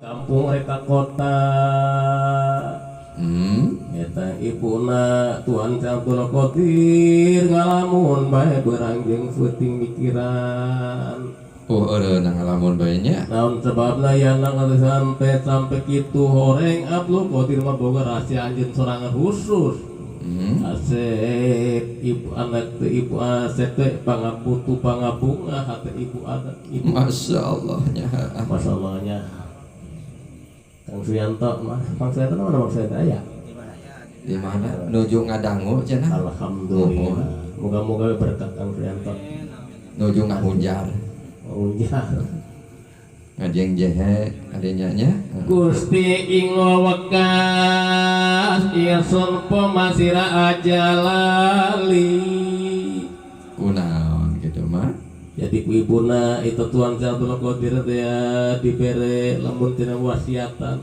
Kampung rek ka kota. Eta ibuna Tuan Abdul Qadir ngalamun bae beurang jeung peuting mikiran. Oh, eureun ngalamun bae nya. Naon sebabna yana sampai sampai kitu? Horeng Abdul Qadir mah boga rahasia anjeun sorangan khusus. Asep ibu anak teh, ibu Asep teh pangabutuh pangabungah hate ibu anak ibu. Masya Allah nya. Masya Allah nya. Kang Suyanto mah, Kang Suyanto mana? Kang Suyanto aya? Di mana? Nuju ngadangu cenah. Alhamdulillah. Moga-moga berkat Kang Suyanto. Nuju ngahunjar. Unjar. Ngajeng jehe adenya nya. Gusti ingo wekas ingsun pemasira aja lali. Kunaon gitu mah? Jadi ku ibuna itu Tuan Abdul Qadir teh ya, dibere lamun tina wasiatan.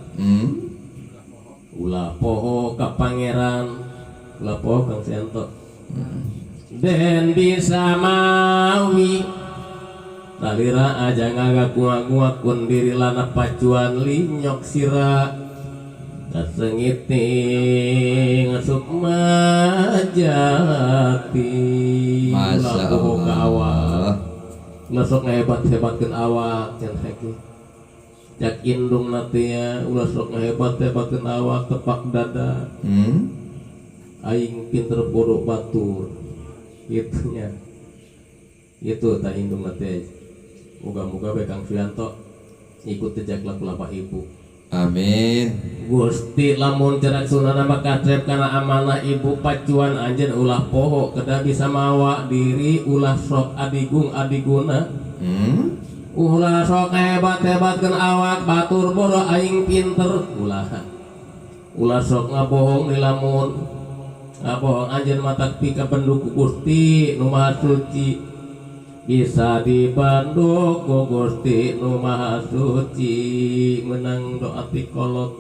Ulah poho ka pangeran, ulah poho Kang Suyanto. Den bisa mawi salira aja ngagaku-ngakun diri lana pacuan linyok sira kasengiting sukma jati. Masya Ulah poho ka awak. Allah. Ulah sok ngehebat-hebatkeun awak cenah ge. Cak indung nanti ya, ulah sok ngehebat-hebatkeun awak, tepak dada. Aing pinter bodoh batur gitunya itu tak indung nanti. Moga-moga bae Kang Suyanto ikut jejak laku lapak ibu. Amin. Gusti lamun cerak sunana kasep kana amanah ibu pacuan anjeun ulah poho kedah bisa mawa diri, ulah sok adigung adiguna. Ulah sok hebat-hebatkeun awak, batur bodoh aing pinter ulah. Ulah sok ngabohong di lamun ngabohong anjeun matak pika bendu ku Gusti nu Maha Suci, bisa dibantu ku Gusti nu Maha Suci, menang doa ti kolot.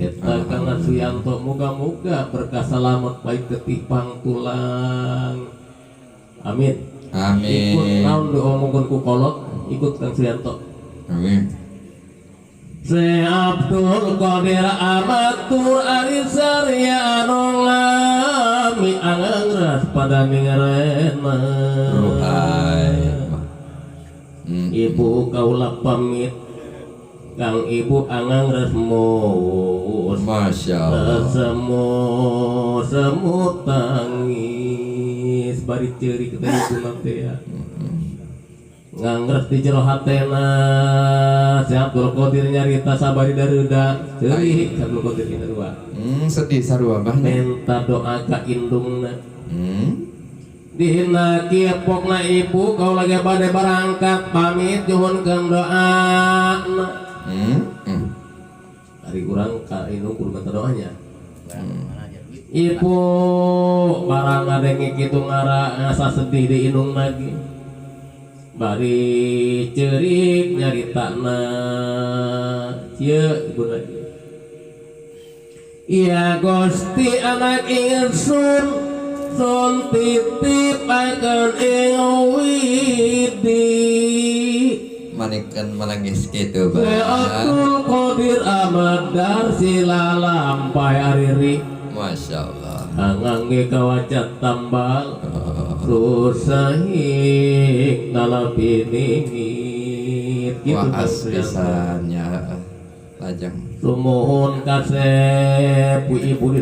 Eta Kang Suyanto muga-muga berkah salamet baik ketipang tulang, amin. Amin. Ikut naon diomongkeun ku kolot, ikut Kang Suyanto. Amin. Syekh Abdul Qadir Amatur ari sarya anu lami angangras pada ningrena. Ruhai. Ibu kaula pamit Kang, ibu angangras mus. Masya Allah. Semu semu tangis bari ceurik teh ibu nanti ya. Ngangres di jero hatena si Abdul Qadir nyarita sabari dareuda ceurik si Abdul Qadir dina dua. Sedih sarua bah nya. Minta doa ka indungna. Dina kieu pokna ibu kau lagi bade barangkat pamit nyuhunkeun doana. Ari urang ka indung kudu minta doanya. Ibu barang ngadenge kitu ngara ngasa sedih di indung lagi. Bari ceurik nyaritana kieu ibu lagi. Iya Gusti anak ingsun sun titipaken ing widi. Manikan menangis gitu bah. Abdul Qadir Ahmad Darsila lampai ariri. Masya Allah. Angangge kawacat tambal susahing nalapiningit gitu. Waas pisannya lajang. Sumuhun kasep ibu di